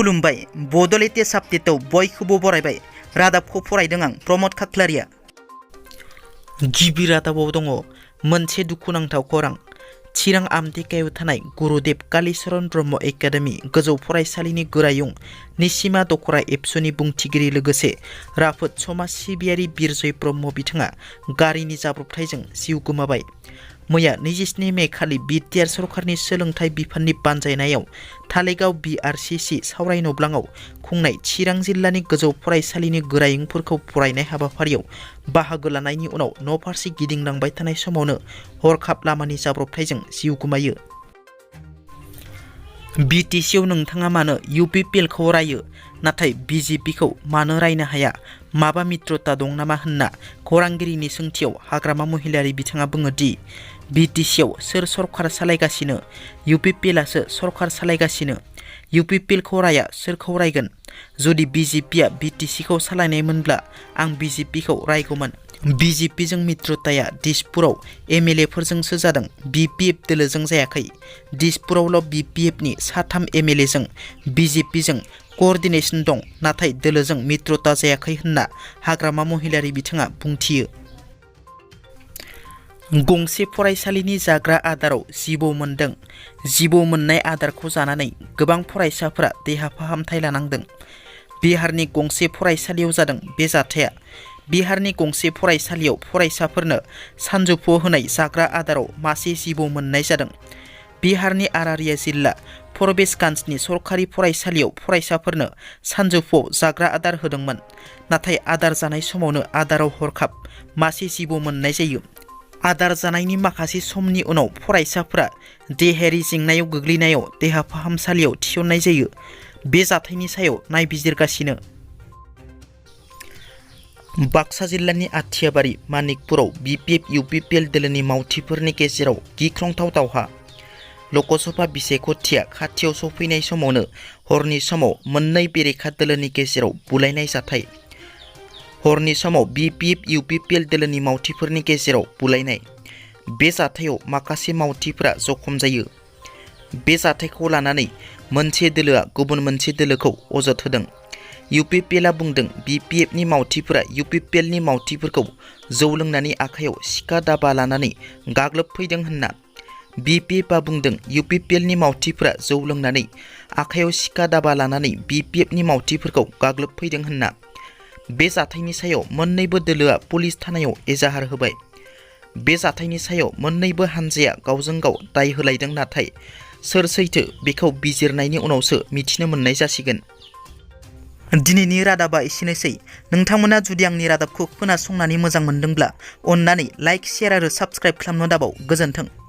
खुलुमबाय बड'लेटेस्ट आपडेटआव बयखौबो बरायबाय। रादाबखौ फरायदों आं प्रमद खाख्लारिया। गिबि रादाबाव दङ मोनसे दुखुनांथाव खौरां। चिरां आमटेकायाव थानाय गुरुदेव कालीचरण ब्रह्म एकाडेमि गोजौ फरायसालिनि गोरायुं निसिमा दखरा एबसुनि बुंथिगिरि लोगोसे राफोद समाज सिबियारि बिरजय ब्रह्म बिथाङा गारिनि जाब्रबथायजों जिउ गोमाबाय। मैया 27 मे खालि बिटिआर सरकारनि सोलोंथाइ बिफाननि बानजायनायाव थालेगाव BRCC सावराय नब्लाङाव खुंनाय चिरां जिल्लानि गोजौ फरायसालिनि गोरायुंफोरखौ बरायनाय हाबाफारियाव बाहागो लानायनि उनाव न' फारसे गिदिंलांबाय थानाय समावनो हरखाब लामानि जाब्रबथायजों जिउ गोमायो। BTCआव नोंथाङा मानो UPPL खौ रायो नाथाय BJP खौ मानो रायनो हाया, माबा मित्रता दं नामा होनना खौरांगिरिनि सोंथियाव हाग्रामा महिलारि बिथाङा बुङो दि BTCआव सोर सरकार सालायगासिनो, UPPLआसो सरकार सालायगासिनो। UPPL खौ राया सोरखौ रायगोन? जुदि BJPआ BTC खौ सालायनायमोनब्ला आं BJP खौ रायगौमोन। BJPजों मित्रताया दिसपुराव MLA फोरजोंसो जादों, BPF दोलोजों जायाखै। दिसपुरावल' BPFनि 3 MLA जों BJPजों क'अर्डिनेशन दं, नाथाय दोलोजों मित्रता जायाखै होनना हाग्रामा महिलारि बिथाङा बुंथियो। गंसे फरायसालिनि जाग्रा आदाराव जिबौ मोनदों। जिबौ मोननाय आदारखौ जानानै गोबां फरायसाफोरा देहा फाहामथाय लानांदों। बिहारनि गंसे फरायसालियाव जादों बे जाथाया। बिहारनि गंसे फरायसालियाव फरायसाफोरनो सानजौफुआव होनाय जाग्रा आदाराव मासे जिबौ मोननाय जादों। बिहारनि आरारिया जिल्ला फरबेसगंजनि सरकारि फरायसालियाव फरायसाफोरनो सानजौफुआव जाग्रा आदार होदोंमोन, नाथाय आदार जानाय समावनो आदाराव हरखाब मासे जिबौ मोननाय जायो। आदार जानायनि माखासे समनि उनाव फरायसाफोरा देहायारि जेंनायाव गोग्लैनायाव देहा फाहामसालियाव थिसननाय जायो। बे जाथायनि सायाव नायबिजिरगासिनो। बाक्सा जिल्लानि आथियाबारि मानिकपुराव BPF UPPL दोलोनि मावथिफोरनि गेजेराव गिख्रंथाव दावहा। लकसभा बिसायख'थिया खाथियाव सफैनाय समावनो हरनि समाव मोननै बेरेखा दोलोनि गेजेराव बुलायनाय जाथाय। हरनि समाव BPF UPPL दोलोनि मावथिफोरनि गेजेराव बुलायनाय। बे जाथायाव माखासे मावथिफोरा जखम जायो। बे जाथायखौ लानानै मोनसे दोलोआ गुबुन मोनसे दोलोखौ अजद होदों। UPPLआ बुंदों BPFनि मावथिफोरा UPPLनि मावथिफोरखौ जौ लोंनानै आखायाव सिखा दाबा लानानै गाग्लोबफैदों होनना। BPFआ बुंदों UPPLनि मावथिफोरा जौ लोंनानै आखायाव सिखा दाबा लानानै BPFनि मावथिफोरखौ गाग्लोबफैदों होनना। बे जाथायनि सायाव मोन्नैबो दोलोआ पुलिस थानायाव एजाहार होबाय। बे जाथायनि सायाव मोन्नैबो हानजाया गावजों गाव दाय होलायदों, नाथाय सोर सैथो बेखौ बिजिरनायनि उनावसो मिथिनो मोननाय जासिगोन। दिनैनि रादाबा एसेनोसै। नोंथांमोना जुदि आंनि रादाबखौ खोनासंनानै मोजां मोनदोंब्ला अन्नानै लाइक, शेयार आरो साबस्क्राइब खालामनो दाबाव। गोजोन्थों।